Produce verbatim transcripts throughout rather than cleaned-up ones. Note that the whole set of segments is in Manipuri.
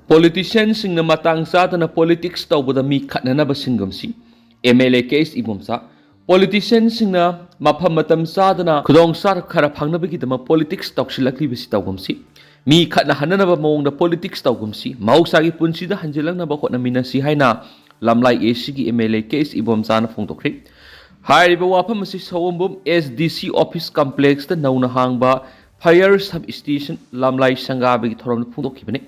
ꯄꯣꯂꯤꯇꯤꯁꯤꯌꯥꯟꯁꯤꯡꯅ ꯃꯇꯥꯡ ꯆꯥꯗꯅ ꯄꯣꯂꯤꯇꯤꯛꯁ ꯇꯧꯕꯗ ꯃꯤ ꯈꯠꯅꯅꯕ ꯁꯤꯟꯒꯨꯝꯁꯤ꯫ ꯑꯦꯝ ꯑꯦꯜ ꯑꯦ ꯀꯦ ꯑꯦꯁ ꯏꯕꯣꯝꯆꯥ, ꯄꯣꯂꯤꯇꯤꯁꯤꯌꯥꯟꯁꯤꯡꯅ ꯃꯐꯝ ꯃꯇꯝ ꯆꯥꯗꯅ ꯈꯨꯗꯣꯡꯆꯥ ꯈꯔ ꯐꯪꯅꯕꯒꯤꯗꯃꯛ ꯄꯣꯂꯤꯇꯤꯛꯁ ꯇꯧꯁꯤꯜꯂꯛꯂꯤꯕꯁꯤ ꯇꯧꯒꯨꯝꯁꯤ꯫ ꯃꯤ ꯈꯠꯅꯍꯟꯅꯅꯕ ꯃꯑꯣꯡꯗ ꯄꯣꯂꯤꯇꯤꯛꯁ ꯇꯧꯒꯨꯝꯁꯤ꯫ ꯃꯍꯧꯁꯥꯒꯤ ꯄꯨꯟꯁꯤꯗ ꯍꯟꯖꯤꯜꯂꯛꯅꯕ ꯍꯣꯠꯅꯃꯤꯟꯅꯁꯤ ꯍꯥꯏꯅ ꯂꯝꯂꯥꯏ ꯑꯦ ꯁꯤꯒꯤ M L A K S ꯏꯕꯣꯝꯆꯥꯅ ꯐꯣꯡꯗꯣꯛꯈ꯭ꯔꯤ꯫ ꯍꯥꯏꯔꯤꯕ ꯋꯥꯐꯝ ꯑꯁꯤ ꯁꯑꯣꯝꯕꯨꯝ ꯑꯦꯁ ꯗꯤ ꯁꯤ ꯑꯣꯐꯤꯁ ꯀꯝꯄ꯭ꯂꯦꯛꯁꯇ ꯅꯧꯅ ꯍꯥꯡꯕ ꯐꯥꯌꯔ ꯁꯕ ꯁ꯭ꯇꯦꯁꯟ ꯂꯝꯂꯥꯏ ꯁꯪꯒꯥꯕꯒꯤ ꯊꯧꯔꯝꯗ ꯐꯣꯡꯗꯣꯛꯈꯤꯕꯅꯤ꯫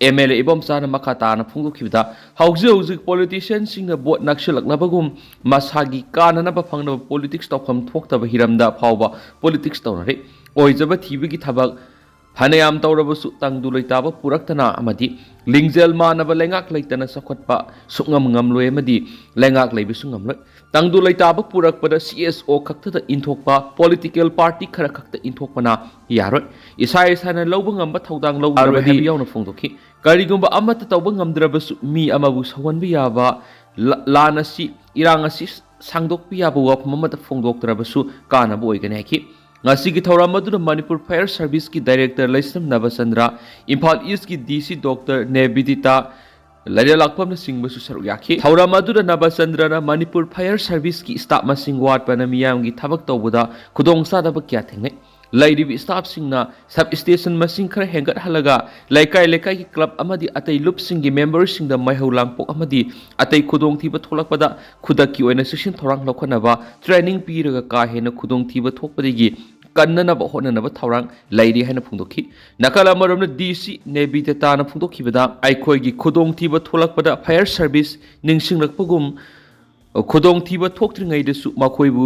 ꯑꯦꯝ ꯑꯦꯜ ꯑꯦ ꯏꯕꯣꯝꯆꯥꯅ ꯃꯈꯥ ꯇꯥꯅ ꯐꯣꯡꯗꯣꯛꯈꯤꯕꯗ, ꯍꯧꯖꯤꯛ ꯍꯧꯖꯤꯛ ꯄꯣꯂꯤꯇꯤꯁꯤꯌꯥꯟꯁꯤꯡꯅ ꯚꯣꯠ ꯅꯛꯁꯤꯜꯂꯛꯅꯕꯒꯨꯝ ꯃꯁꯥꯒꯤ ꯀꯥꯟꯅꯅꯕ ꯐꯪꯅꯕ ꯄꯣꯂꯤꯇꯤꯛꯁ ꯇꯧꯐꯝ ꯊꯣꯛꯇꯕ ꯍꯤꯔꯝꯗ ꯐꯥꯎꯕ ꯄꯣꯂꯤꯇꯤꯛꯁ ꯇꯧꯅꯔꯤ꯫ ꯑꯣꯏꯖꯕ ꯊꯤꯕꯒꯤ ꯊꯕꯛ ꯐꯅꯌꯥꯝ ꯇꯧꯔꯕꯁꯨ ꯇꯪꯗꯨ ꯂꯩꯇꯥꯕ ꯄꯨꯔꯛꯇꯅ ꯑꯃꯗꯤ ꯂꯤꯡꯖꯦꯜ ꯃꯥꯟꯅꯕ ꯂꯩꯉꯥꯛ ꯂꯩꯇꯅ ꯆꯥꯎꯈꯠꯄ ꯁꯨꯡꯉꯝ ꯉꯝꯂꯣꯏ ꯑꯃꯗꯤ ꯂꯩꯉꯥꯛ ꯂꯩꯕꯁꯨ ꯉꯝꯂꯣꯏ꯫ ꯇꯪꯗꯨ ꯂꯩꯇꯥꯕ ꯄꯨꯔꯛꯄꯗ ꯁꯤ ꯑꯦꯁ ꯑꯣ ꯈꯛꯇꯗ ꯏꯟꯊꯣꯛꯄ, ꯄꯣꯂꯤꯇꯤꯀꯦꯜ ꯄꯥꯔꯇꯤ ꯈꯔ ꯈꯛꯇ ꯏꯟꯊꯣꯛꯄꯅ ꯌꯥꯔꯣꯏ꯫ ꯏꯁꯥ ꯏꯁꯥꯅ ꯂꯧꯕ ꯉꯝꯕ ꯊꯧꯗꯥꯡ ꯂꯧꯔꯣꯏ ꯍꯥꯏꯕ ꯌꯥꯎꯅ ꯐꯣꯡꯗꯣꯛꯈꯤ꯫ ꯀꯔꯤꯒꯨꯝꯕ ꯑꯃꯠꯇ ꯇꯧꯕ ꯉꯝꯗ꯭ꯔꯕꯁꯨ ꯃꯤ ꯑꯃꯕꯨ ꯁꯧꯍꯟꯕ ꯌꯥꯕ ꯂ-, ꯂꯥꯟ ꯑꯁꯤ, ꯏꯔꯥꯡ ꯑꯁꯤ ꯁꯥꯡꯗꯣꯛꯄ ꯌꯥꯕ ꯋꯥꯐꯝ ꯑꯃꯠꯇ ꯐꯣꯡꯗꯣꯛꯇ꯭ꯔꯕꯁꯨ ꯀꯥꯟꯅꯕ ꯑꯣꯏꯒꯅꯤ ꯍꯥꯏꯈꯤ꯫ ꯉꯁꯤꯒꯤ ꯊꯧꯔꯝ ꯑꯗꯨꯗ ꯃꯅꯤꯄꯨꯔ ꯐꯥꯌꯔ ꯁꯔꯚꯤꯁꯀꯤ ꯗꯥꯏꯔꯦꯛꯇꯔ ꯂꯩꯁ꯭ꯔꯝ ꯅꯕꯆꯟꯗ꯭ꯔ, ꯏꯝꯐꯥꯜ ꯏꯁꯀꯤ ꯗꯤ ꯁꯤ ꯗꯣꯛꯇꯔ ꯅꯦꯕꯤꯗꯤꯇꯥ, ꯂꯩꯔꯂꯥꯛꯄꯝꯅꯆꯤꯡꯕꯁꯨ ꯁꯔꯨꯛ ꯌꯥꯈꯤ꯫ ꯊꯧꯔꯝ ꯑꯗꯨꯗ ꯅꯕꯆꯟꯗ꯭ꯔꯅ ꯃꯅꯤꯄꯨꯔ ꯐꯥꯌꯔ ꯁꯔꯚꯤꯁꯀꯤ ꯁ꯭ꯇꯥꯐ ꯃꯁꯤꯡ ꯋꯥꯠꯄꯅ ꯃꯤꯌꯥꯝꯒꯤ ꯊꯕꯛ ꯇꯧꯕꯗ ꯈꯨꯗꯣꯡꯆꯥꯗꯕ ꯀꯌꯥ ꯊꯦꯡꯅꯩ꯫ ꯂꯩꯔꯤꯕ ꯁ꯭ꯇꯥꯐꯁꯤꯡꯅ ꯁꯕ ꯁ꯭ꯇꯦꯁꯟ ꯃꯁꯤꯡ ꯈꯔ ꯍꯦꯟꯒꯠꯍꯜꯂꯒ ꯂꯩꯀꯥꯏ ꯂꯩꯀꯥꯏꯒꯤ ꯀ꯭ꯂꯕ ꯑꯃꯗꯤ ꯑꯇꯩ ꯂꯨꯞꯁꯤꯡꯒꯤ ꯃꯦꯝꯕꯔꯁꯤꯡꯗ ꯃꯩꯍꯧ ꯂꯥꯡꯄꯣꯛ ꯑꯃꯗꯤ ꯑꯇꯩ ꯈꯨꯗꯣꯡꯊꯤꯕ ꯊꯣꯛꯂꯛꯄꯗ ꯈꯨꯗꯛꯀꯤ ꯑꯣꯏꯅ ꯆꯦꯛꯁꯤꯟ ꯊꯧꯔꯥꯡ ꯂꯧꯈꯠꯅꯕ ꯇ꯭ꯔꯦꯅꯤꯡ ꯄꯤꯔꯒ ꯀꯥ ꯍꯦꯟꯅ ꯈꯨꯗꯣꯡꯊꯤꯕ ꯊꯣꯛꯄꯗꯒꯤ ꯀꯟꯅꯅꯕ ꯍꯣꯠꯅꯅꯕ ꯊꯧꯔꯥꯡ ꯂꯩꯔꯤ ꯍꯥꯏꯅ ꯐꯣꯡꯗꯣꯛꯈꯤ꯫ ꯅꯥꯀꯜ ꯑꯃꯔꯣꯝꯗ ꯗꯤ ꯁꯤ ꯅꯦꯕꯤꯗꯇꯥꯅ ꯐꯣꯡꯗꯣꯛꯈꯤꯕꯗ, ꯑꯩꯈꯣꯏꯒꯤ ꯈꯨꯗꯣꯡꯊꯤꯕ ꯊꯣꯛꯂꯛꯄꯗ ꯐꯥꯌꯔ ꯁꯔꯚꯤꯁ ꯅꯤꯡꯁꯤꯡꯂꯛꯄꯒꯨꯝ ꯈꯨꯗꯣꯡꯊꯤꯕ ꯊꯣꯛꯇ꯭ꯔꯤꯉꯩꯗꯁꯨ ꯃꯈꯣꯏꯕꯨ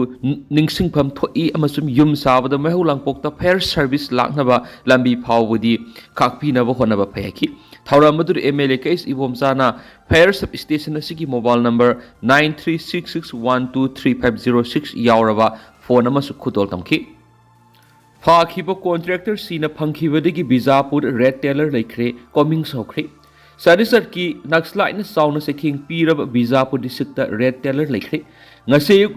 ꯅꯤꯡꯁꯤꯡꯐꯝ ꯊꯣꯛꯏ ꯑꯃꯁꯨꯡ ꯌꯨꯝ ꯁꯥꯕꯗ ꯃꯩꯍꯧ ꯂꯥꯡꯄꯣꯛꯇ ꯐꯥꯌꯔ ꯁꯔꯚꯤꯁ ꯂꯥꯛꯅꯕ ꯂꯝꯕꯤ ꯐꯥꯎꯕꯗꯤ ꯈꯥꯛꯄꯤꯅꯕ ꯍꯣꯠꯅꯕ ꯐꯩ ꯍꯥꯏꯈꯤ꯫ ꯊꯧꯔꯝ ꯑꯗꯨꯗ M L A K S ꯏꯕꯣꯝꯆꯥꯅ ꯐꯥꯌꯔ ꯁꯕ ꯁ꯭ꯇꯦꯁꯟ ꯑꯁꯤꯒꯤ mobile number nine three six six one two three five zero six ꯌꯥꯎꯔꯕ ꯐꯣꯟ ꯑꯃꯁꯨ ꯈꯨꯗꯣꯜ ꯇꯝꯈꯤ꯫ ꯐꯥꯈꯤꯕ ꯀꯣꯟꯇ꯭ꯔꯦꯛꯇꯔ ꯁꯤꯅ ꯐꯪꯈꯤꯕꯗꯒꯤ ꯕꯤꯖꯥꯄꯨꯔ ꯔꯦꯗ ꯇꯦꯂꯔ ꯂꯩꯈ꯭ꯔꯦ, ꯀꯣꯃꯤꯡꯁ ꯍꯧꯈ꯭ꯔꯦ꯫ ꯆꯇꯤꯁꯒꯔꯀꯤ ꯅꯛꯁꯂꯥꯏꯠꯅ ꯆꯥꯎꯅ ꯆꯩꯊꯦꯡ ꯄꯤꯔꯕ ꯕꯤꯖꯥꯄꯨꯔ ꯗꯤꯁꯇ꯭ꯔꯤꯛꯇ ꯔꯦꯗ ꯇꯦꯂꯔ ꯂꯩꯈ꯭ꯔꯦ꯫ ꯉꯁꯤ ꯑꯌꯨꯛ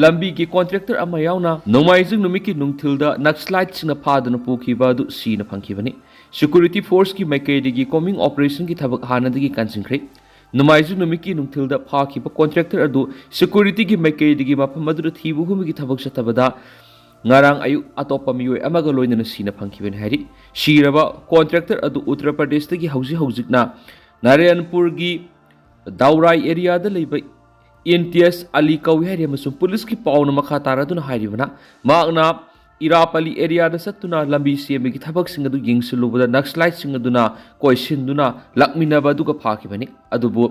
ꯂꯝꯕꯤꯒꯤ ꯀꯣꯟꯇ꯭ꯔꯦꯛꯇꯔ ꯑꯃ ꯌꯥꯎꯅ ꯅꯣꯡꯃꯥꯏꯖꯤꯡ ꯅꯨꯃꯤꯠꯀꯤ ꯅꯨꯡꯊꯤꯜꯗ ꯅꯛꯁꯂꯥꯏꯠꯁꯤꯡꯅ ꯐꯥꯗꯨꯅ ꯄꯨꯈꯤꯕ ꯑꯗꯨ ꯁꯤꯅ ꯐꯪꯈꯤꯕꯅꯤ꯫ Security forceꯀꯤ ꯃꯥꯏꯀꯩꯗꯒꯤ combing operationꯒꯤ ꯊꯕꯛ ꯍꯥꯟꯅꯗꯒꯤ ꯀꯟꯁꯤꯟꯈ꯭ꯔꯦ꯫ ꯅꯣꯡꯃꯥꯏꯖꯤꯡ ꯅꯨꯃꯤꯠꯀꯤ ꯅꯨꯡꯊꯤꯜꯗ ꯐꯥꯈꯤꯕ contractor ꯑꯗꯨ securityꯒꯤ ꯃꯥꯏꯀꯩꯗꯒꯤ ꯃꯐꯝ ꯑꯗꯨꯗ ꯊꯤꯕ ꯍꯨꯝꯕꯒꯤ ꯊꯕꯛ ꯆꯠꯊꯕꯗ ꯉꯔꯥꯡ ꯑꯌꯨꯛ ꯑꯇꯣꯞꯄ ꯃꯤꯑꯣꯏ ꯑꯃꯒ ꯂꯣꯏꯅꯅ ꯁꯤꯅ ꯐꯪꯈꯤꯕꯅꯤ ꯍꯥꯏꯔꯤ꯫ ꯁꯤꯔꯕ contractor ꯑꯗꯨ ꯎꯠꯇꯔ ꯄ꯭ꯔꯗꯦꯁꯇꯒꯤ ꯍꯧꯖꯤꯛ ꯍꯧꯖꯤꯛꯅ ꯅꯥꯔꯥꯌꯟꯄꯨꯔꯒꯤ ꯗꯥꯎꯔꯥꯏ areaꯗ ꯂꯩꯕ ꯏꯟꯇꯤꯌꯥꯁ ꯑꯂꯤ ꯀꯧꯏ ꯍꯥꯏꯔꯤ ꯑꯃꯁꯨꯡ ꯄꯨꯂꯤꯁꯀꯤ ꯄꯥꯎꯅ ꯃꯈꯥ ꯇꯥꯔꯗꯨꯅ ꯍꯥꯏꯔꯤꯕꯅ, ꯃꯍꯥꯛꯅ ꯏꯔꯥꯄꯂꯤ areaꯗ ꯆꯠꯇꯨꯅ ꯂꯝꯕꯤ ꯁꯦꯝꯕꯒꯤ ꯊꯕꯛꯁꯤꯡ ꯑꯗꯨ ꯌꯦꯡꯁꯤꯜꯂꯨꯕꯗ ꯅꯛꯁꯂꯥꯏꯠꯁꯤꯡ ꯑꯗꯨꯅ ꯀꯣꯏꯁꯤꯟꯗꯨꯅ ꯂꯥꯛꯃꯤꯟꯅꯕ ꯑꯗꯨꯒ ꯐꯥꯈꯤꯕꯅꯤ꯫ ꯑꯗꯨꯕꯨ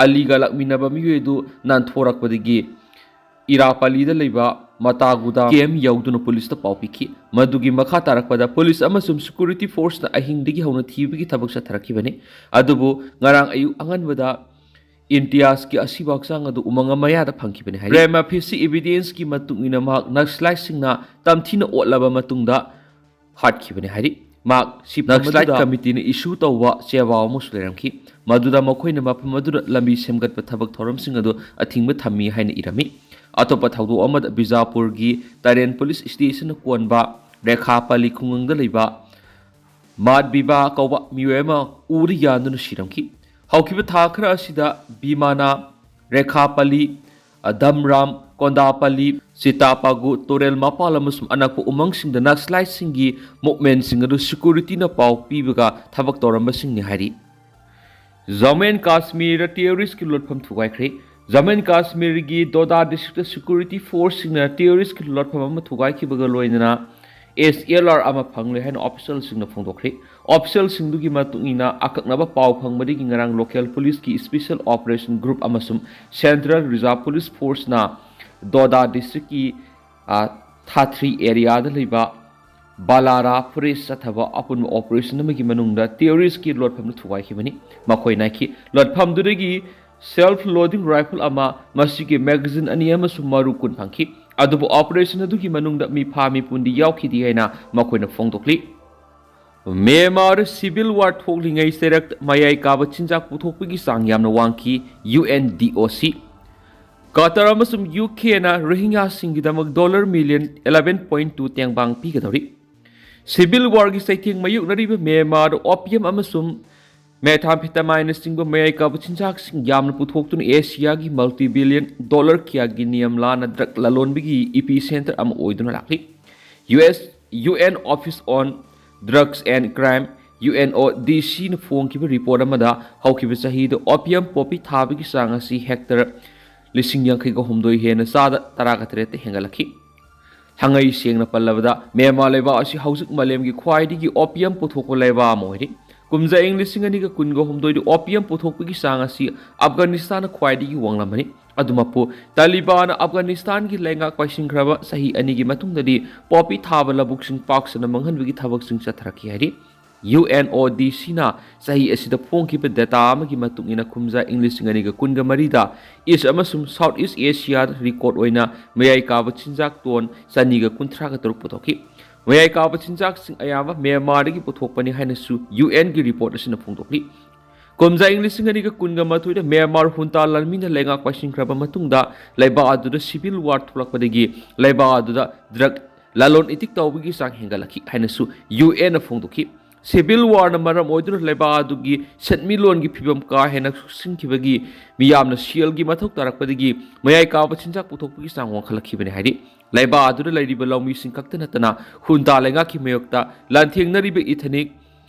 ꯑꯂꯤꯒ ꯂꯥꯛꯃꯤꯟꯅꯕ ꯃꯤꯑꯣꯏ ꯑꯗꯨ ꯅꯥꯟꯊꯣꯔꯛꯄꯗꯒꯤ ꯏꯔꯥꯄꯂꯤꯗ ꯂꯩꯕ ꯃꯇꯥꯒꯨꯗꯥ camp ꯌꯧꯗꯨꯅ ꯄꯨꯂꯤꯁꯇ ꯄꯥꯎ ꯄꯤꯈꯤ꯫ ꯃꯗꯨꯒꯤ ꯃꯈꯥ ꯇꯥꯔꯛꯄꯗ ꯄꯨꯂꯤꯁ ꯑꯃꯁꯨꯡ security forceꯅ ꯑꯍꯤꯡꯗꯒꯤ ꯍꯧꯅ ꯊꯤꯕꯒꯤ ꯊꯕꯛ ꯆꯠꯊꯔꯛꯈꯤꯕꯅꯤ꯫ ꯑꯗꯨꯕꯨ ꯉꯔꯥꯡ ꯑꯌꯨꯛ ꯑꯉꯟꯕꯗ ꯏꯟꯇꯤꯌꯥꯁꯀꯤ ꯑꯁꯤꯕ ꯍꯛꯆꯥꯡ ꯑꯗꯨ ꯎꯃꯪ ꯑꯃ ꯃꯌꯥꯗ ꯐꯪꯈꯤꯕꯅꯤ ꯍꯥꯏꯔꯤ꯫ Prima facie evidenceꯀꯤ ꯃꯇꯨꯡ ꯏꯟꯅ ꯃꯍꯥꯛ ꯅꯛꯁꯂꯥꯏꯠꯁꯤꯡꯅ ꯇꯝꯊꯤꯅ ꯑꯣꯠꯂꯕ ꯃꯇꯨꯡꯗ ꯍꯥꯠꯈꯤꯕꯅꯤ ꯍꯥꯏꯔꯤ꯫ ꯃꯍꯥꯛ ꯁꯤ ꯅꯛꯁꯂꯥꯏꯠ ꯑꯗꯨꯗ committeeꯅ issue ꯇꯧꯕ ꯆꯦꯋꯥꯎ ꯑꯃꯁꯨ ꯂꯩꯔꯝꯈꯤ, ꯃꯗꯨꯗ ꯃꯈꯣꯏꯅ ꯃꯐꯝ ꯑꯗꯨꯗ ꯂꯝꯕꯤ ꯁꯦꯝꯒꯠꯄ ꯊꯕꯛ ꯊꯧꯔꯝꯁꯤꯡ ꯑꯗꯨ ꯑꯊꯤꯡꯕ ꯊꯝꯃꯤ ꯍꯥꯏꯅ ꯏꯔꯝꯃꯤ꯫ ꯑꯇꯣꯞꯄ ꯊꯧꯗꯣꯛ ꯑꯃꯗ ꯕꯤꯖꯥꯄꯨꯔꯒꯤ ꯇꯔꯦꯟ ꯄꯨꯂꯤꯁ ꯁ꯭ꯇꯦꯁꯟꯅ ꯀꯣꯟꯕ ꯔꯦꯈꯥꯄꯂꯤ ꯈꯨꯡꯒꯪꯗ ꯂꯩꯕ ꯃꯥꯠ ꯕꯤꯕꯥ ꯀꯧꯕ ꯃꯤꯑꯣꯏ ꯑꯃ ꯎꯗ ꯌꯥꯟꯗꯨꯅ ꯁꯤꯔꯝꯈꯤ꯫ ꯍꯧꯈꯤꯕ ꯊꯥ ꯈꯔ ꯑꯁꯤꯗ ꯕꯤꯃꯥꯅ ꯔꯦꯈꯥꯄꯂꯤ, ꯗꯝꯔꯥꯝ, ꯀꯣꯟꯗꯥꯄꯂꯤ, ꯆꯤꯇꯥꯄꯥꯒꯨ, ꯇꯨꯔꯦꯜ ꯃꯄꯥꯜ ꯑꯃꯁꯨꯡ ꯑꯅꯛꯄ ꯎꯃꯪꯁꯤꯡꯗ ꯅꯛꯁꯂꯥꯏꯠꯁꯤꯡꯒꯤ movementꯁꯤꯡ ꯑꯗꯨ securityꯅ ꯄꯥꯎ ꯄꯤꯕꯒ ꯊꯕꯛ ꯇꯧꯔꯝꯕꯁꯤꯡꯅꯤ ꯍꯥꯏꯔꯤ꯫ ꯖꯝꯃꯨ ꯑꯦꯟ ꯀꯥꯁꯃꯤꯔꯗ terroristꯀꯤ ꯂꯣꯠꯐꯝ ꯊꯨꯒꯥꯏꯈ꯭ꯔꯦ꯫ ꯖꯝꯃꯨ ꯑꯦꯟ ꯀꯥꯁꯃꯤꯔꯒꯤ ꯗꯣꯗꯥ districtꯇ security forceꯁꯤꯡꯅ terroristꯀꯤ ꯂꯣꯠꯐꯝ ꯑꯃ ꯊꯨꯒꯥꯏꯈꯤꯕꯒ ꯂꯣꯏꯅꯅ S L R ꯑꯃ ꯐꯪꯂꯦ ꯍꯥꯏꯅ officialꯁꯤꯡꯅ ꯐꯣꯡꯗꯣꯛꯈ꯭ꯔꯦ꯫ Officialꯁꯤꯡꯗꯨꯒꯤ ꯃꯇꯨꯡ ꯏꯟꯅ, ꯑꯀꯛꯅꯕ ꯄꯥꯎ ꯐꯪꯕꯗꯒꯤ ꯉꯔꯥꯡ local policeꯀꯤ special operation group ꯑꯃꯁꯨꯡ Central Reserve Police Forceꯅ ꯗꯣꯗꯥ districtꯀꯤ, ꯑ, ꯊꯥꯊ꯭ꯔꯤ areaꯗ ꯂꯩꯕ ꯕꯥꯂꯥꯔꯥ forest ꯆꯠꯊꯕ ꯑꯄꯨꯟꯕ operation ꯑꯃꯒꯤ ꯃꯅꯨꯡꯗ terroristꯀꯤ ꯂꯣꯠꯐꯝꯗꯨ ꯊꯨꯒꯥꯏꯈꯤꯕꯅꯤ꯫ ꯃꯈꯣꯏꯅ ꯍꯥꯏꯈꯤ, ꯂꯣꯠꯐꯝꯗꯨꯗꯒꯤ self loading rifle ꯑꯃ, ꯃꯁꯤꯒꯤ magazine ꯑꯅꯤ ꯑꯃꯁꯨꯡ ꯃꯔꯨ ꯀꯨꯟ ꯐꯪꯈꯤ꯫ ꯑꯗꯨꯕꯨ operation ꯑꯗꯨꯒꯤ ꯃꯅꯨꯡꯗ ꯃꯤꯐꯥ ꯃꯤꯄꯨꯟꯗꯤ ꯌꯥꯎꯈꯤꯗꯦ ꯍꯥꯏꯅ ꯃꯈꯣꯏꯅ ꯐꯣꯡꯗꯣꯛꯂꯤ꯫ ꯃ꯭ꯌꯥꯟꯃꯥꯔ civil war ꯊꯣꯛꯂꯤꯉꯩ ꯆꯩꯔꯛ ꯃꯌꯥꯏ ꯀꯥꯕ ꯆꯤꯟꯖꯥꯛ ꯄꯨꯊꯣꯛꯄꯒꯤ ꯆꯥꯡ ꯌꯥꯝꯅ ꯋꯥꯡꯈꯤ, U N D O C꯫ Cutter ꯑꯃꯁꯨꯡ U Kꯅ ꯔꯣꯍꯤꯡꯒ꯭ꯌꯥꯁꯤꯡꯒꯤꯗꯃꯛ dollar million eleven point two ꯇꯦꯡꯕꯥꯡ ꯄꯤꯒꯗꯧꯔꯤ꯫ Civil Warꯒꯤ ꯆꯩꯊꯦꯡ ꯃꯥꯌꯣꯛꯅꯔꯤꯕ ꯃ꯭ꯌꯥꯟꯃꯥꯔꯗ opium ꯑꯃꯁꯨꯡ methamphetamine ꯃꯌꯥꯏ ꯀꯥꯕ ꯆꯤꯟꯖꯥꯛꯁꯤꯡ ꯌꯥꯝꯅ ꯄꯨꯊꯣꯛꯇꯨꯅ ꯑꯦꯁꯤꯌꯥꯒꯤ multi billion dollar ꯀꯌꯥꯒꯤ ꯅꯤꯌꯝ ꯂꯥꯟꯅ drug ꯂꯂꯣꯟꯕꯒꯤ epicenter ꯑꯃ ꯑꯣꯏꯗꯨꯅ ꯂꯥꯛꯂꯤ꯫ U S UN Office on Drugs and Crime, UNODCꯅ ꯐꯣꯡꯈꯤꯕ report ꯑꯃꯗ ꯍꯧꯈꯤꯕ ꯆꯍꯤꯗ opium poppy ꯊꯥꯕꯒꯤ ꯆꯥꯡ ꯑꯁꯤ hectare ꯂꯤꯁꯤꯡ ꯌꯥꯡꯈꯩꯒ ꯍꯨꯝꯗꯣꯏ ꯍꯦꯟꯅ ꯆꯥꯗ ꯇꯔꯥꯒ ꯇꯔꯦꯠꯇ ꯍꯦꯟꯒꯠꯂꯛꯈꯤ꯫ ꯊꯥꯡꯉꯩ ꯁꯦꯡꯅ ꯄꯜꯂꯕꯗ, ꯃ꯭ꯌꯥꯟꯃꯥꯔ ꯂꯩꯕꯥꯛ ꯑꯁꯤ ꯍꯧꯖꯤꯛ ꯃꯥꯂꯦꯝꯒꯤ ꯈ꯭ꯋꯥꯏꯗꯒꯤ opium ꯄꯨꯊꯣꯛꯄ ꯂꯩꯕꯥꯛ ꯑꯃ ꯑꯣꯏꯔꯤ꯫ ꯀꯨꯝꯖꯥ ꯏꯪ ꯂꯤꯁꯤꯡ ꯑꯅꯤꯒ ꯀꯨꯟꯒ ꯍꯨꯝꯗꯣꯏꯗ opium ꯄꯨꯊꯣꯛꯄꯒꯤ ꯆꯥꯡ ꯑꯁꯤ ꯑꯐꯒꯥꯅꯤꯁꯇꯥꯟꯅ ꯈ꯭ꯋꯥꯏꯗꯒꯤ ꯋꯥꯡꯂꯝꯕꯅꯤ꯫ ꯑꯗꯨꯃꯛꯄꯨ, ꯇꯥꯂꯤꯕꯥꯟꯅ ꯑꯐꯒꯥꯅꯤꯁꯇꯥꯟꯒꯤ ꯂꯩꯉꯥꯛ ꯄꯥꯏꯁꯤꯟꯈ꯭ꯔꯕ ꯆꯍꯤ ꯑꯅꯤꯒꯤ ꯃꯇꯨꯡꯗꯗꯤ poppy ꯊꯥꯕ ꯂꯧꯕꯨꯛꯁꯤꯡ ꯄꯥꯛ ꯁꯟꯅ ꯃꯥꯡꯍꯟꯕꯒꯤ ꯊꯕꯛꯁꯤꯡ ꯆꯠꯊꯔꯛꯈꯤ ꯍꯥꯏꯔꯤ꯫ UNODCꯅ ꯆꯍꯤ ꯑꯁꯤꯗ ꯐꯣꯡꯈꯤꯕ data ꯑꯃꯒꯤ ꯃꯇꯨꯡ ꯏꯟꯅ, ꯀꯨꯝꯖꯥ ꯏꯪ ꯂꯤꯁꯤꯡ ꯑꯅꯤꯒ ꯀꯨꯟꯒ ꯃꯔꯤꯗ East ꯑꯃꯁꯨꯡ South East Asiaꯗ record ꯑꯣꯏꯅ ꯃꯌꯥꯏ ꯀꯥꯕ ꯆꯤꯟꯖꯥꯛ ton ꯆꯅꯤꯒ ꯀꯨꯟꯊ꯭ꯔꯥꯒ ꯇꯔꯨꯛ ꯄꯨꯊꯣꯛꯈꯤ꯫ ꯃꯌꯥꯏ ꯀꯥꯕ ꯆꯤꯟꯖꯥꯛꯁꯤꯡ ꯑꯌꯥꯝꯕ ꯃ꯭ꯌꯥꯟꯃꯥꯔꯗꯒꯤ ꯄꯨꯊꯣꯛꯄꯅꯤ ꯍꯥꯏꯅꯁꯨ UNꯒꯤ report ꯑꯁꯤꯅ ꯐꯣꯡꯗꯣꯛꯂꯤ꯫ ꯀꯨꯝꯖꯥ ꯏꯪ ꯂꯤꯁꯤꯡ ꯑꯅꯤꯒ ꯀꯨꯟꯒ ꯃꯥꯊꯣꯏꯗ ꯃ꯭ꯌꯥꯟꯃꯥꯔ ꯍꯨꯟꯇꯥ ꯂꯥꯟꯃꯤꯅ ꯂꯩꯉꯥꯛ ꯄꯥꯏꯁꯤꯟꯈ꯭ꯔꯕ ꯃꯇꯨꯡꯗ, ꯂꯩꯕꯥꯛ ꯑꯗꯨꯗ civil war ꯊꯣꯛꯂꯛꯄꯗꯒꯤ ꯂꯩꯕꯥꯛ ꯑꯗꯨꯗ drug ꯂꯂꯣꯟ ꯏꯇꯤꯛ ꯇꯧꯕꯒꯤ ꯆꯥꯡ ꯍꯦꯟꯒꯠꯂꯛꯈꯤ ꯍꯥꯏꯅꯁꯨ UNꯅ ꯐꯣꯡꯗꯣꯛꯈꯤ꯫ Civil warꯅ ꯃꯔꯝ ꯑꯣꯏꯗꯨꯅ ꯂꯩꯕꯥꯛ ꯑꯗꯨꯒꯤ ꯁꯦꯟꯃꯤꯠꯂꯣꯟꯒꯤ ꯐꯤꯕꯝ ꯀꯥ ꯍꯦꯟꯅ ꯁꯣꯛꯆꯤꯟꯈꯤꯕꯒꯤ ꯃꯤꯌꯥꯝꯅ ꯁꯦꯜꯒꯤ ꯃꯊꯧ ꯇꯥꯔꯛꯄꯗꯒꯤ ꯃꯌꯥꯏ ꯀꯥꯕ ꯆꯤꯟꯖꯥꯛ ꯄꯨꯊꯣꯛꯄꯒꯤ ꯆꯥꯡ ꯋꯥꯡꯈꯠꯂꯛꯈꯤꯕꯅꯤ ꯍꯥꯏꯔꯤ꯫ ꯂꯩꯕꯥꯛ ꯑꯗꯨꯗ ꯂꯩꯔꯤꯕ ꯂꯧꯃꯤꯁꯤꯡ ꯈꯛꯇ ꯅꯠꯇꯅ ꯍꯨꯟꯇꯥ ꯂꯩꯉꯥꯛꯀꯤ ꯃꯥꯌꯣꯛꯇ ꯂꯥꯟꯊꯦꯡꯅꯔꯤꯕ ethnic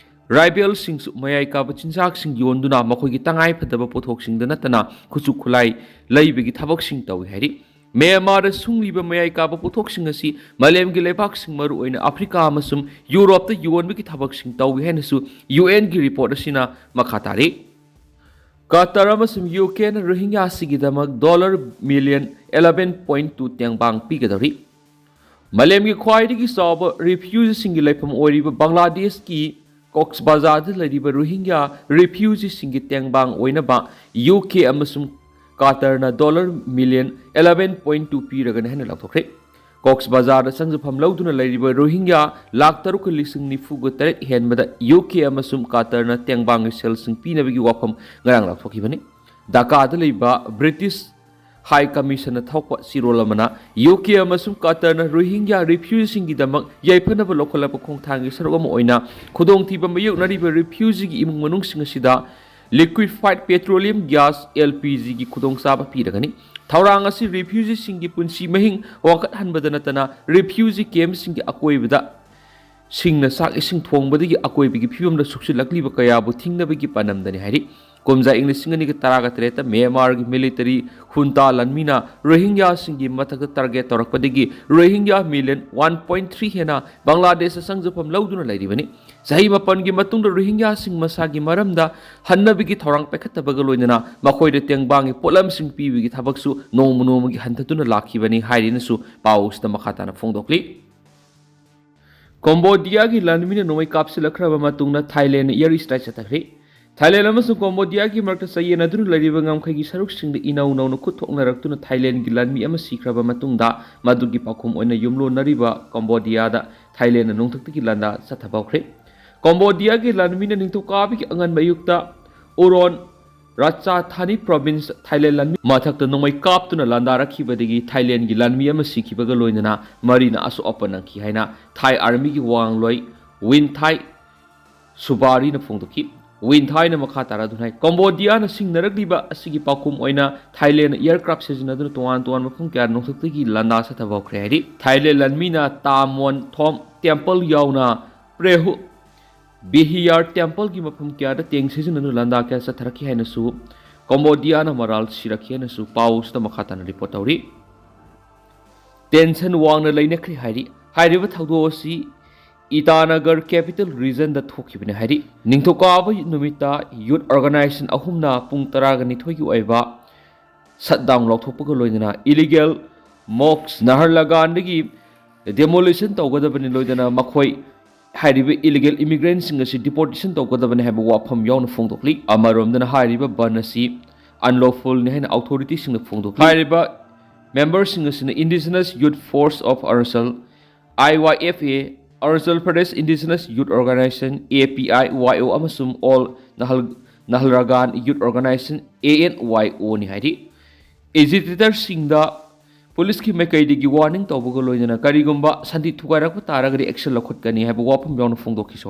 rivalꯁꯤꯡꯁꯨ ꯃꯌꯥꯏ ꯀꯥꯕ ꯆꯤꯟꯖꯥꯛꯁꯤꯡ ꯌꯣꯟꯗꯨꯅ ꯃꯈꯣꯏꯒꯤ ꯇꯉꯥꯏ ꯐꯗꯕ ꯄꯣꯠꯊꯣꯛꯁꯤꯡꯗ ꯅꯠꯇꯅ ꯈꯨꯠꯁꯨ ꯈꯨꯠꯂꯥꯏ ꯂꯩꯕꯒꯤ ꯊꯕꯛꯁꯤꯡ ꯇꯧꯏ ꯍꯥꯏꯔꯤ꯫ ꯃ꯭ꯌꯥꯟꯃꯥꯔꯗ ꯁꯨꯡꯂꯤꯕ ꯃꯌꯥꯏ ꯀꯥꯕ ꯄꯣꯠꯊꯣꯛꯁꯤꯡ ꯑꯁꯤ ꯃꯥꯂꯦꯝꯒꯤ ꯂꯩꯕꯥꯛꯁꯤꯡ, ꯃꯔꯨꯑꯣꯏꯅ ꯑꯐ꯭ꯔꯤꯀꯥ ꯑꯃꯁꯨꯡ ꯌꯨꯔꯣꯞꯇ ꯌꯣꯟꯕꯒꯤ ꯊꯕꯛꯁꯤꯡ ꯇꯧꯏ ꯍꯥꯏꯅꯁꯨ UNꯒꯤ report ꯑꯁꯤꯅ ꯃꯈꯥ ꯇꯥꯔꯤ꯫ ꯀꯇꯔ ꯑꯃꯁꯨꯡ UKꯅ ꯔꯣꯍꯤꯡꯒ꯭ꯌꯥꯁꯤꯡꯒꯤꯗꯃꯛ dollar million eleven point two ꯇꯦꯡꯕꯥꯡ ꯄꯤꯒꯗꯧꯔꯤ꯫ ꯃꯥꯂꯦꯝꯒꯤ ꯈ꯭ꯋꯥꯏꯗꯒꯤ ꯆꯥꯎꯕ refugeeꯁꯤꯡꯒꯤ ꯂꯩꯐꯝ ꯑꯣꯏꯔꯤꯕ ꯕꯪꯒ꯭ꯂꯥꯗꯦꯁꯀꯤ ꯀꯣꯛꯁ ꯕꯖꯥꯔꯗ ꯂꯩꯔꯤꯕ ꯔꯣꯍꯤꯡꯒ꯭ꯌꯥ refugeeꯁꯤꯡꯒꯤ ꯇꯦꯡꯕꯥꯡ ꯑꯣꯏꯅꯕ UK ꯑꯃꯁꯨꯡ ꯀꯇꯔꯅ dollar million eleven point two ꯄꯤꯔꯒꯅꯤ ꯍꯥꯏꯅ ꯂꯥꯎꯊꯣꯛꯈ꯭ꯔꯦ꯫ ꯀꯣꯛꯁ ꯕꯖꯥꯔꯗ ꯆꯪꯖꯐꯝ ꯂꯧꯗꯨꯅ ꯂꯩꯔꯤꯕ ꯔꯣꯍꯤꯡꯒ꯭ꯌꯥ ꯂꯥꯈ ꯇꯔꯨꯛꯀ ꯂꯤꯁꯤꯡ ꯅꯤꯐꯨꯒ ꯇꯔꯦꯠ ꯍꯦꯟꯕꯗ UK ꯑꯃꯁꯨꯡ ꯀꯇꯔꯅ ꯇꯦꯡꯕꯥꯡꯒꯤ ꯁꯦꯜꯁꯤꯡ ꯄꯤꯅꯕꯒꯤ ꯋꯥꯐꯝ ꯉꯔꯥꯡ ꯂꯥꯎꯊꯣꯛꯈꯤꯕꯅꯤ꯫ ꯙꯥꯀꯥꯗ ꯂꯩꯕ British ꯍꯥꯏ ꯀꯃꯤꯁꯟꯅ ꯊꯣꯛꯄ ꯆꯦꯔꯣꯜ ꯑꯃꯅ ꯌꯨ ꯀꯦ ꯑꯃꯁꯨꯡ ꯀꯇꯔꯅ ꯔꯣꯍꯤꯡꯒ꯭ꯌꯥ ꯔꯤꯐ꯭ꯌꯨꯖꯤꯁꯤꯡꯒꯤꯗꯃꯛ ꯌꯥꯏꯐꯅꯕ ꯂꯧꯈꯠꯂꯛꯄ ꯈꯣꯡꯊꯥꯡꯒꯤ ꯁꯔꯨꯛ ꯑꯃ ꯑꯣꯏꯅ ꯈꯨꯗꯣꯡꯊꯤꯕ ꯃꯥꯌꯣꯛꯅꯔꯤꯕ ꯔꯤꯐ꯭ꯌꯨꯖꯤꯒꯤ ꯏꯃꯨꯡ ꯃꯅꯨꯡꯁꯤꯡ ꯑꯁꯤꯗ liquefied petroleum gas, L P G, ꯒꯤ ꯈꯨꯗꯣꯡꯆꯥꯕ ꯄꯤꯔꯒꯅꯤ꯫ ꯊꯧꯔꯥꯡ ꯑꯁꯤ ꯔꯤꯐ꯭ꯌꯨꯖꯤꯁꯤꯡꯒꯤ ꯄꯨꯟꯁꯤ ꯃꯍꯤꯡ ꯋꯥꯡꯈꯠꯍꯟꯕꯗ ꯅꯠꯇꯅ ꯔꯤꯐ꯭ꯌꯨꯖꯤ ꯀꯦꯝꯞꯁꯤꯡꯒꯤ ꯑꯀꯣꯏꯕꯗ ꯁꯤꯡꯅ ꯆꯥꯛ ꯏꯁꯤꯡ ꯊꯣꯡꯕꯗꯒꯤ ꯑꯀꯣꯏꯕꯒꯤ ꯐꯤꯕꯝꯗ ꯁꯣꯛꯆꯤꯜꯂꯛꯂꯤꯕ ꯀꯌꯥꯕꯨ ꯊꯤꯡꯅꯕꯒꯤ ꯄꯥꯟꯗꯝꯗꯅꯤ ꯍꯥꯏꯔꯤ꯫ ꯀꯨꯝꯖꯥ ꯏꯪ ꯂꯤꯁꯤꯡ ꯑꯅꯤꯒ ꯇꯔꯥꯒ ꯇꯔꯦꯠꯇ ꯃ꯭ꯌꯥꯟꯃꯥꯔꯒꯤ ꯃꯤꯂꯤꯇꯔꯤ ꯈꯨꯟꯇꯥ ꯂꯥꯟꯃꯤꯅ ꯔꯣꯍꯤꯡꯒ꯭ꯌꯥꯁꯤꯡꯒꯤ ꯃꯊꯛꯇ ꯇꯥꯔꯒꯦꯠ ꯇꯧꯔꯛꯄꯗꯒꯤ Rohingya million one point three ꯍꯦꯟꯅ ꯕꯪꯒ꯭ꯂꯥꯗꯦꯁꯇ ꯆꯪꯖꯐꯝ ꯂꯧꯗꯨꯅ ꯂꯩꯔꯤꯕꯅꯤ꯫ ꯆꯍꯤ ꯃꯥꯄꯟꯒꯤ ꯃꯇꯨꯡꯗ ꯔꯣꯍꯤꯡꯒ꯭ꯌꯥꯁꯤꯡ ꯃꯁꯥꯒꯤ ꯃꯔꯝꯗ ꯍꯟꯅꯕꯒꯤ ꯊꯧꯔꯥꯡ ꯄꯥꯏꯈꯠꯇꯕꯒ ꯂꯣꯏꯅꯅ ꯃꯈꯣꯏꯗ ꯇꯦꯡꯕꯥꯡꯒꯤ ꯄꯣꯠꯂꯝꯁꯤꯡ ꯄꯤꯕꯒꯤ ꯊꯕꯛꯁꯨ ꯅꯣꯡꯃ ꯅꯣꯡꯃꯒꯤ ꯍꯟꯊꯗꯨꯅ ꯂꯥꯛꯈꯤꯕꯅꯤ ꯍꯥꯏꯔꯤꯅꯁꯨ ꯄꯥꯎ ꯑꯁꯤꯗ ꯃꯈꯥ ꯇꯥꯅ ꯐꯣꯡꯗꯣꯛꯂꯤ꯫ ꯀꯣꯝꯕꯣꯗꯤꯌꯥꯒꯤ ꯂꯥꯟꯃꯤꯅ ꯅꯣꯡꯃꯩ ꯀꯥꯞꯁꯤꯜꯂꯛꯈ꯭ꯔꯕ ꯃꯇꯨꯡꯗ ꯊꯥꯏꯂꯦꯟꯗ air strike ꯆꯠꯊꯈ꯭ꯔꯦ꯫ ꯊꯥꯏꯂꯦꯟꯗ ꯑꯃꯁꯨꯡ ꯀꯣꯝꯕꯣꯗꯤꯌꯥꯒꯤ ꯃꯔꯛꯇ ꯆꯌꯦꯠꯅꯗꯨꯅ ꯂꯩꯔꯤꯕ ꯉꯝꯈꯩꯒꯤ ꯁꯔꯨꯛꯁꯤꯡꯗ ꯏꯅꯧ ꯅꯧꯅ ꯈꯨꯠ ꯊꯣꯛꯅꯔꯛꯇꯨꯅ ꯊꯥꯏꯂꯦꯟꯗꯒꯤ ꯂꯥꯟꯃꯤ ꯑꯃ ꯁꯤꯈ꯭ꯔꯕ ꯃꯇꯨꯡꯗ ꯃꯗꯨꯒꯤ ꯄꯥꯎꯈꯨꯝ ꯑꯣꯏꯅ ꯌꯨꯝꯂꯣꯟꯅꯔꯤꯕ ꯀꯣꯝꯕꯣꯗꯤꯌꯥꯗ ꯊꯥꯏꯂꯦꯟꯗ ꯅꯣꯡꯊꯛꯇꯒꯤ ꯂꯥꯟꯗꯥ ꯆꯠꯊꯕ ꯍꯧꯈ꯭ꯔꯦ꯫ ꯀꯣꯝꯕꯣꯗꯤꯌꯥꯒꯤ ꯂꯥꯟꯃꯤꯅ ꯅꯤꯡꯊꯧꯀꯥꯕꯒꯤ ꯑꯉꯟꯕ ꯑꯌꯨꯛꯇ ꯎꯔꯣꯟ ꯔꯥꯆꯥꯊꯥꯅꯤ ꯄ꯭ꯔꯣꯚꯤꯟꯁ ꯊꯥꯏꯂꯦꯟ ꯂꯥꯟꯃꯤ ꯃꯊꯛꯇ ꯅꯣꯡꯃꯩ ꯀꯥꯞꯇꯨꯅ ꯂꯥꯟꯗꯥꯔꯛꯈꯤꯕꯗꯒꯤ ꯊꯥꯏꯂꯦꯟꯒꯤ ꯂꯥꯟꯃꯤ ꯑꯃ ꯁꯤꯈꯤꯕꯒ ꯂꯣꯏꯅꯅ ꯃꯔꯤꯅ ꯑꯁꯣꯛ ꯑꯄꯟ ꯅꯪꯈꯤ ꯍꯥꯏꯅ ꯊꯥꯏ ꯑꯥꯔꯃꯤꯒꯤ ꯋꯥꯉꯥꯡꯂꯣꯏ ꯋꯤꯟ ꯊꯥꯏ ꯁꯨꯕꯥꯔꯤꯅ ꯐꯣꯡꯗꯣꯛꯈꯤ꯫ ꯋꯤꯟ ꯊꯥꯏꯅ ꯃꯈꯥ ꯇꯥꯔꯗꯨꯅ ꯍꯥꯏ, ꯀꯣꯝꯕꯣꯗꯤꯌꯥꯅ ꯁꯤꯡꯅꯔꯛꯂꯤꯕ ꯑꯁꯤꯒꯤ ꯄꯥꯎꯈꯨꯝ ꯑꯣꯏꯅ ꯊꯥꯏꯂꯦꯟꯗ aircraft ꯁꯤꯖꯤꯟꯅꯗꯨꯅ ꯇꯣꯉꯥꯟ ꯇꯣꯉꯥꯟꯕ ꯃꯐꯝ ꯀꯌꯥꯗ ꯅꯣꯡꯊꯛꯇꯒꯤ ꯂꯥꯟꯗꯥ ꯆꯠꯊꯕ ꯍꯧꯈ꯭ꯔꯦ ꯍꯥꯏꯔꯤ꯫ ꯊꯥꯏꯂꯦꯟ ꯂꯥꯟꯃꯤꯅ ꯇꯥꯃꯣꯟ ꯊꯣꯝ ꯇꯦꯝꯄꯜ ꯌꯥꯎꯅ ꯄ꯭ꯔꯦꯍꯨ ꯕꯤꯍꯤꯌꯥꯔ ꯇꯦꯝꯄꯜꯒꯤ ꯃꯐꯝ ꯀꯌꯥꯗ ꯇꯦꯡ ꯁꯤꯖꯤꯟꯅꯗꯨꯅ ꯂꯥꯟꯗꯥ ꯀꯌꯥ ꯆꯠꯊꯔꯛꯈꯤ ꯍꯥꯏꯅꯁꯨ ꯀꯣꯝꯕꯣꯗꯤꯌꯥꯅ ꯃꯔꯥꯜ ꯁꯤꯔꯛꯈꯤ ꯍꯥꯏꯅꯁꯨ ꯄꯥꯎ ꯑꯁꯤꯗ ꯃꯈꯥ ꯇꯥꯅ ꯔꯤꯄꯣꯔꯠ ꯇꯧꯔꯤ꯫ ꯇꯦꯟꯁꯟ ꯋꯥꯡꯅ ꯂꯩꯅꯈ꯭ꯔꯦ ꯍꯥꯏꯔꯤ꯫ ꯍꯥꯏꯔꯤꯕ ꯊꯧꯗꯣꯛ ꯑꯁꯤ ꯏꯇꯥꯅꯒꯔ ꯀꯦꯄꯤꯇꯦꯜ ꯔꯤꯖꯟꯗ ꯊꯣꯛꯈꯤꯕꯅꯤ ꯍꯥꯏꯔꯤ꯫ ꯅꯤꯡꯊꯧꯀꯥꯕ ꯅꯨꯃꯤꯠꯇ ꯌꯨꯠ ꯑꯣꯔꯒꯅꯥꯏꯖꯦꯁꯟ ꯑꯍꯨꯝꯅ ꯄꯨꯡ ꯇꯔꯥꯒ ꯅꯤꯊꯣꯏꯒꯤ ꯑꯣꯏꯕ ꯁꯠꯗꯥꯎꯟ ꯂꯥꯎꯊꯣꯛꯄꯒ ꯂꯣꯏꯅꯅ ꯏꯂꯤꯒꯦꯜ ꯃꯣꯛꯁ ꯅꯍꯔꯂꯒꯥꯟꯗꯒꯤ ꯗꯦꯃꯣꯂꯤꯁꯟ ꯇꯧꯒꯗꯕꯅꯤ, ꯂꯣꯏꯅꯅ ꯃꯈꯣꯏ ꯍꯥꯏꯔꯤꯕ ꯏꯂꯤꯒꯦꯜ ꯏꯃꯤꯒ꯭ꯔꯦꯟꯁꯤꯡ ꯑꯁꯤ ꯗꯤꯄꯣꯔꯇꯦꯁꯟ ꯇꯧꯒꯗꯕꯅꯤ ꯍꯥꯏꯕ ꯋꯥꯐꯝ ꯌꯥꯎꯅ ꯐꯣꯡꯗꯣꯛꯂꯤ꯫ ꯑꯃꯔꯣꯝꯗꯅ ꯍꯥꯏꯔꯤꯕ ꯕꯟ ꯑꯁꯤ ꯑꯟꯂꯣꯐꯨꯜꯅꯤ ꯍꯥꯏꯅ ꯑꯣꯊꯣꯔꯤꯇꯤꯁꯤꯡꯅ ꯐꯣꯡꯗꯣꯛꯂꯤ꯫ ꯍꯥꯏꯔꯤꯕ ꯃꯦꯝꯕꯔꯁꯤꯡ ꯑꯁꯤꯅ Indigenous Youth Force of Arunachal, I Y F A, Arunachal Pradesh Indigenous Youth Organization, A P I Y O, ꯑꯃꯁꯨꯡ All Nahal Nahalragan Youth Organization, A N Y O, ꯅꯤ ꯍꯥꯏꯔꯤ꯫ ꯑꯦꯖꯤꯇꯦꯇꯔꯁꯤꯡꯗ ꯄꯨꯂꯤꯁꯀꯤ ꯃꯥꯏꯀꯩꯗꯒꯤ ꯋꯥꯔꯅꯤꯡ ꯇꯧꯕꯒ ꯂꯣꯏꯅꯅ ꯀꯔꯤꯒꯨꯝꯕ ꯁꯥꯟꯇꯤ ꯊꯨꯒꯥꯏꯔꯛꯄ ꯇꯥꯔꯒꯗꯤ ꯑꯦꯛꯁꯟ ꯂꯧꯈꯠꯀꯅꯤ ꯍꯥꯏꯕ ꯋꯥꯐꯝ ꯌꯥꯎꯅ ꯐꯣꯡꯗꯣꯛꯈꯤ꯫